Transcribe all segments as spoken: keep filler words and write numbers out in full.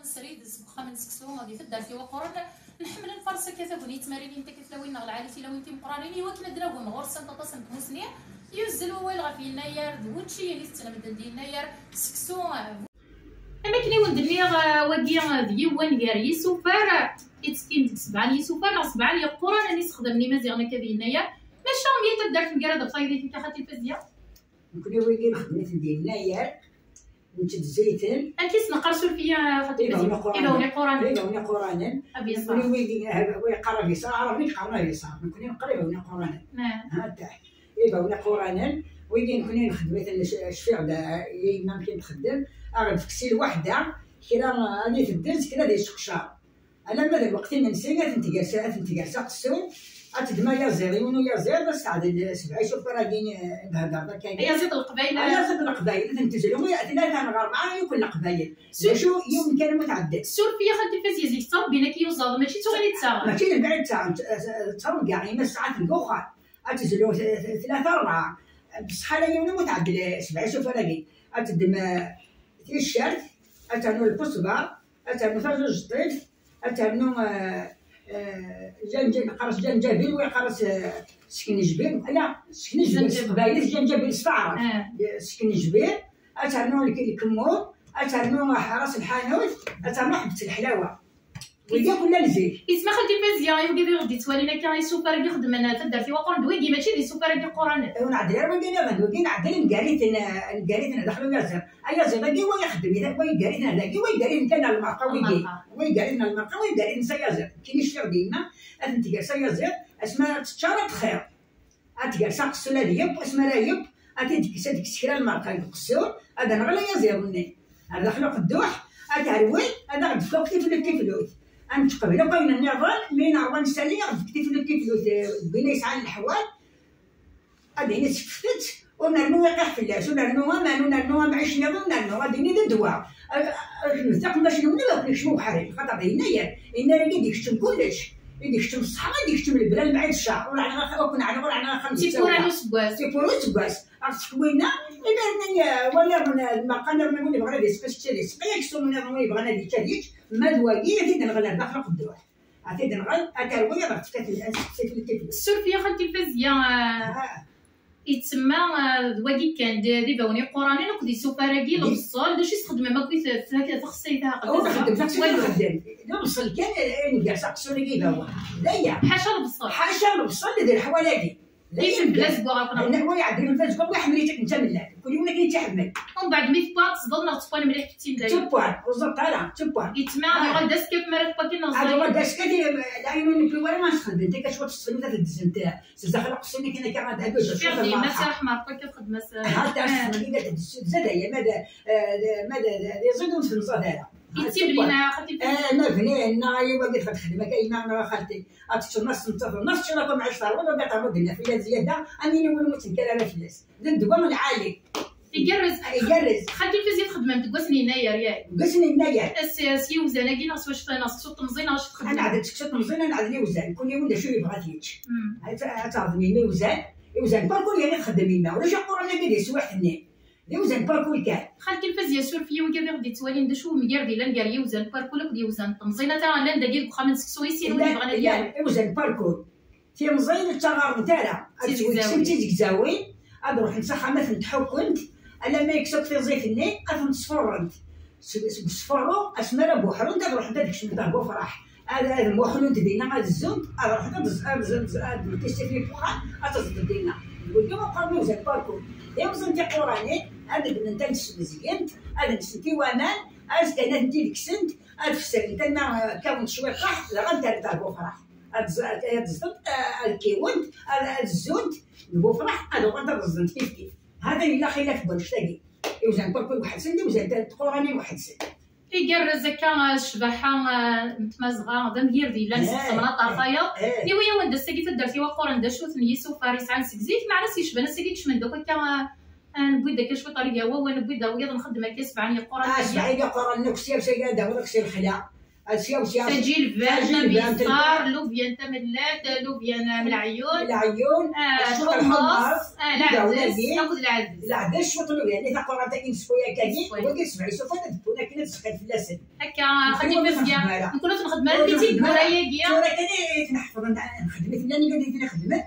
Srid seg uxxam n seksu di taddart Iwaqquren. Nḥemmel ad nfares akka tagnit, tmarilin, takatlayin neɣ lɛali tilawin timeqqranin, i wakken ad d-nagem ɣur-sent aṭas n tmusni. Yuzzel wawal ɣef yennayer d wučči i tettlemden di yennayer, seksu. Am akken i wen-d-nniɣ, eh, wagi, eh, d yiwen gar yisufar, eh, ittekkin deg sebɛa n yisufar neɣ sebɛa n yiqquran i sexdamen imaziɣen akka di yennayer. Maca mi taddart mgaradeɣ tayeḍ-ik akka, xaṭi Fazya? Nekni wigi nxeddem-iten di yennayer, nettezzi-ten. Amek i s-neqqar, suref-iyi, xaṭi Fazya? Ibawen iquranen. Ibawen iquranen. Abiṣar. Nekni wigi, eh, wa yeqqar abiṣar, aɛraben i yeqqaren abiṣar. Nekni neqqar ibawen iquranen. Naam. Ha, ttah. Ibawen iquranen, wigi nekni nxeddem-iten, c-, cfiɣ-d, eh, yemma amek i nxeddem, ad ɣ-d-tefk si lwaḥda, kra ad itedden, kra ad iseqcer. Alamma d lweqt imensi, ad ten-tger s, ad ten-tger s aqessur, ad teddem ayaziḍ, yiwen uyaziḍ, ad s-teɛdel sebɛa isufar-agi, eh, i d-heddreḍ akka. Ayaziḍ n Leqbayel. Ayaziḍ n Leqbayel, ad ten-tezlu, tlata neɣ rebɛa, yakk n Leqbayel. D acu, yiwen kan ur tɛedden. Suref-iyi a xalti Fazya, zik ttṛebbin akka iyuzaḍ, mačči d tuɣal i ttaɣen. Mačči d lbiɛ i ttaɣen, tt-, tt-, ttṛebga, yemma tesɛa-ten deg uxxam. Ad tezlu t-, t-, tlata, rebɛa. Bṣeḥ ala yiwen ur tɛeddel, eh, sebɛa isufar-agi. Ad teddem, eh, ticcert, ad ternu lkusbar, ad ternu tajuǧṭiṭ, ad ternu, eh, eh, janj-, neqqar-as janjabil, wa yeqqar-as, eh, seknejbir. Ala, seknejbir s teqbaylit, janjabil s taɛrabt. Eh, seknejbir, ad ternu lk-, lkemmur, ad ternu ḥras lḥanut, ad ternu ḥebbet leḥlawa. Wigi akk llan zik. Isma xalti Fazya, i wigi i ɣ-d-ittwalin akka, isufar-agi xedmen taddart Iwaqquren d wigi, mačči d isufar-agi qquranen. Ur nɛeddel ara wigi nniḍen, wigi nɛeddel ngar-iten, ngar-iten daxel uyaziḍ. Ayaziḍ-agi wa ixeddem, wa iger-iten ar dagi, wa iger-iten kan ar lmerqa wigi. Lmerqa. Wa iger-iten ar lmerqa, wa iger-iten s ayaziḍ. Kini cfiɣ dima, ad ten-tger s ayaziḍ, asma teččar ad txiḍ. Ad tger s aqessur ad yeww, asmi ara yeww, ad t-id-tekkes, ad tekkes kra n lmerqa deg uqessur, ad nɣel ayaziḍ-nni. Ar daxel uqedduḥ, ad terwi, ad aɣ-d-tefk tiflut tiflut. Ad nečč qbel akk ayen nniḍen, mi neṛwa nsali, ad aɣ-d-tefk tiflut tiflut, eh, deg win yesɛan leḥwal, ad ini sekfet-tt, ur nernu iqiḥ fell-as, ur nernu aman, ur nernu amɛic nniḍen, ur nernu, ad ini d ddwa. Ad, ad, ad, taqemmac-nwen ad akk nekcem ubeḥri, xaṭer d yennayer, yennayer-agi i d-ikeččem kullec, i d-ikeččem ṣṣeḥra, i d-ikeččem lebla, lemɛid, cceɛr, ur ɛniɣ ax-, ur neɛniɣ, ur ɛniɣ axxam. Tiwwura n useggas. Tiwwura n useggas. Ad ɣ-tefk winna, imi rnan, eh, wa nniḍen, eh, lmerqa nniḍen, win yebɣan ad yesqis ad yečč, aksum nniḍen, win yebɣan ad yečč, ad yečč, ma d wagi, ad t-id-nɣel ar daxel uqedduḥ. Ad t-id-nɣel, ad terwi, ad ɣ-tefk, ad t-, ad tefk tiflut. Suref-iyi a xalti Fazya, eh, ah. Itsemma, eh, d wagi kan, d, d ibawen iquranen akked isufar-agi, lebṣel, d acu i txeddmem akk i t-, t-, taxsayt-a? Ur nxeddem taxsayt, ur nxeddem. D lebṣel kan, eh, nger s aqessur-agi ibawen. D aya. Ḥaca lebṣel. Ḥaca lebṣel d leḥwal-agi. D ayen bla zeggaɣ akk neɣ? Wa iɛeddi bla zeggaɣ, wa iḥemmel-itt akken d tamellalt. Kul yiwen akken i tt-iḥemmel. Umbeɛd mi tewwa, teẓḍel neɣ tewwan mliḥ? Ur ttewwan ara, ur ttewwan. Yettma ad yuɣal d askaf mi ara tewwa kan neɣ ẓẓay? Ad yuɣal d askaf, eh, lɛin ur newwi wara ma nxeddem, tek cwiṭ s tfelwit ad t-ddzen, eh, s daxel uqessur-nni kan akka ad, ad d-uzuɣ. Cfiɣ d yemma-s, raḥma Rebbi, ad xedm-as, eh. Ha, ta, eh, s tfelwit ad d-tessudza, d aya, ma d, eh, d, ma d, d, d iẓid ur t-nẓad ara. Yettibnin a xalti. Eh, ma bnin, neɣ ay wagi txedxedm akka, yemma neɣ a xalti. Ad teččeḍ, ma teččeḍ, ma teččiḍ akk amɛic terwiḍ, ad iqerru-d nnafila ziyada, am yini win ur ttenkar ara fell-as. D ddwa lɛali. Igerrez. Igerrez. Xalti Fazya txeddmem deg wass n yennayer, yak? Deg wass n yennayer. S, s yiwzan-agi neɣ s wacu, neɣ seksu temẓi neɣ acu txeddmem? Ad neɛdel seksu temẓi, ad neɛdel iwzan. Kul yiwen d acu yebɣa ad t-yečč. Mm. Ad, ad terḍem yemma iwzan. Iwzan parkul yerna txeddem yemma. Ulac aquran-agi di teswiɛt-nni. D iwzan parkul kan. Xalti Fazya, suref-iyi, wigi ad aɣ-d-ittwalin, d acu umger d yellan gar yiwzan parkul akked yiwzan temẓin? Ata llan dagi deg uxxam n seksu, i sin wid yebɣan ad yaru. Iwzan parkul. Timẓin ur ttaɣarent ara. Ad ttwikksent d tizegzawin, ad ruḥent s axxam, ad tent-ḥukkent, alamma yekkes akk tiẓit-nni, ad tent-sfurrent. Seg, seg usfurru, asmi ara buḥrent, ad ruḥent ad kecment ar Bufraḥ. Ad, ad muḥlunt dinna, ad zzunt, ad ruḥent ad ẓ-, ad ẓ-, ad ẓ-, ad ddent isefli n uxxam, ad teẓḍent dinna. Deg wigi qqaren iwzan parkul. D iwzan tiquranin, ad ddment, ad smezgent, ad lsent i waman, azekka ad tent-id-kksent, ad fesrent, alma, eh, kkawent cwiṭaḥ, dɣa ad terrent ar Bufraḥ. Ad ẓ-, ad ẓḍent, eh, ad kkiwent, ad, ad zzunt, d Bufraḥ, ad uɣalent ad ẓḍent kifkif. Hada yella xilaf n wannect-agi. Iwzan parkul weḥd-sen, d iwzan tiquranin weḥd-sen. Igerrez akka, eh, ccbaḥa, eh, n tmazɣa, d amgired yellan seg temnaḍt ɣer tayeḍ. Niwi-yawen-d ass-agi taddart Iwaqquren d acu-ten yisufar yesɛan seg zik, meɛna s yecban ass-agi kecmen-d akk akka, eh, eh, newwi-d akka cwiṭ ar Igawa, wa newwi-d ar wiyaḍ nxeddem akka sebɛa n yiqquran. Ah, sebɛa n yiqquran, nekk s yabsa ad d-awiḍ akk si lexla. Asya usya. Tajilbant, tajilbant, tabisar, lubyan tamellalt, lubyan, eh, melɛyun. Melɛyun, eh, cwiṭ lḥemmaṣ, eh, lɛeddes, akked lɛeddes. Lɛeddes, cwiṭ lubyan, i taqurant-agi n ssfaya-agi, wagi sebɛa isufan ad ddun akken ad sexxin fell-asen. Akka, xaṭi Tazya, nekkni ur t-nxeddem ara, ur t-nxeddem ara. Tura kan i t-nḥefḍen, nxeddem-it llan i t-nxeddem.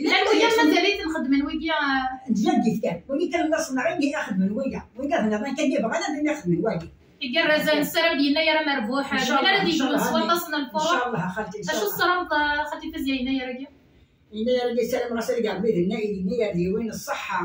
Llan wigi mazal-iten xeddmen wigi, eh. N tjaddit kan, wigi kan laṣel-nneɣ i xeddmen wigi, wigi ad nniḍen kan i bɣan ad xedmen wagi. Igerrez, nessaram d yennayer amerbuḥ, d win ara d-yeglun s waṭas n lfuruḥ. Acu tessarameḍ, a xalti Fazya, yennayer-agi? Yennayer-agi ssarameɣ-as ad igerrez d yennayer, yennayer d yiwen n ṣṣeḥḥa,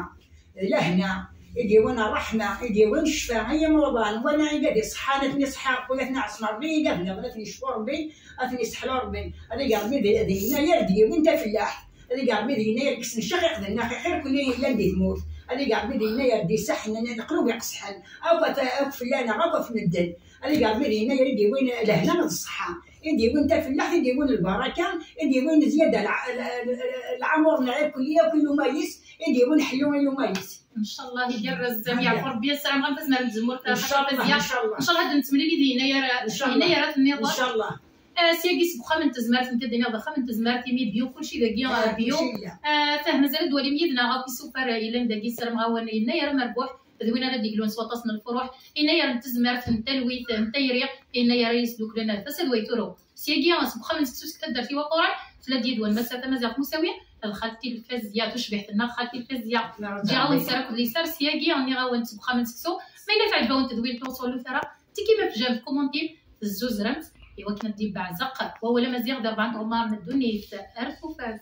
d lehna, i d yiwen n ṛṛeḥma, i d yiwen n ccfa, i yimuḍan, wala igad iṣeḥḥan, ad ten-iṣeḥḥa Ṛebbi, ad ten-iɛṣem Ṛebbi, igad nniḍen ad ten-yecfu Ṛebbi, ad ten-yesseḥlu Ṛebbi, ad igerrez d yennayer d yiwen tafellaḥt. Ad igerrez d yennayer kksen ccaq iqden-nneɣ, xir kulli yellan di tmurt. Ad igerrez d yennayer d-isaḥen leqlub iqesḥen, akk at-, akk fell-aneɣ, akk ɣef medden. Ad igerrez d yennayer i d-yewwin lehna d ṣṣeḥḥa, i d-yewwin tafellaḥt, i d-yewwin lbaraka, i d-yewwin zzyada lɛ-, lɛ-, lɛamur n lɛir kulli akk i lumayes, i d-yewwin ḥellu i lumayes. Ncallah igerrez, am yeɛfu Rebbi, ssarameɣ-am tazmert n tzemmurt. Ncallah, ncallah. Ncallah ad nettemlili di yennayer, yennayer-at nniḍen. Ncallah. Ah, syagi seg uxxam n tezmert, nekk ad d-iniɣ d axxam n tezmert, imi bio kulci dagi, ah, bio. Ah, tah, mazal ad d-twalim yid-neɣ akk isufar, ah, yellan dagi, ssarameɣ-awen yennayer amerbuḥ, d win ara d-iglun s waṭas n lfuruḥ, yennayer n tezmert, n talwit, n tayri, yennayer ara yesduklen tasa d way turew. Syagi, ah, seg uxxam n seksu seg taddart Iwaquran, tella-d yid-wen Massa Tamaziɣt Musawi, d xalti Lfazya, tucbiḥt-nneɣ xalti Lfazya. Ǧǧiɣ-awen sser akked lisser, syagi, nniɣ-awen seg uxxam n seksu, ma yella teɛǧeb-awen tedwilt, ur ttɣellut ara, tiki ma tejrem tkumuntit, tezzuzrem-tt, i wakken ad d-yebbeɛzeq wawal amaziɣ di rebɛa n tɣemmar n ddunit. Ar tufat.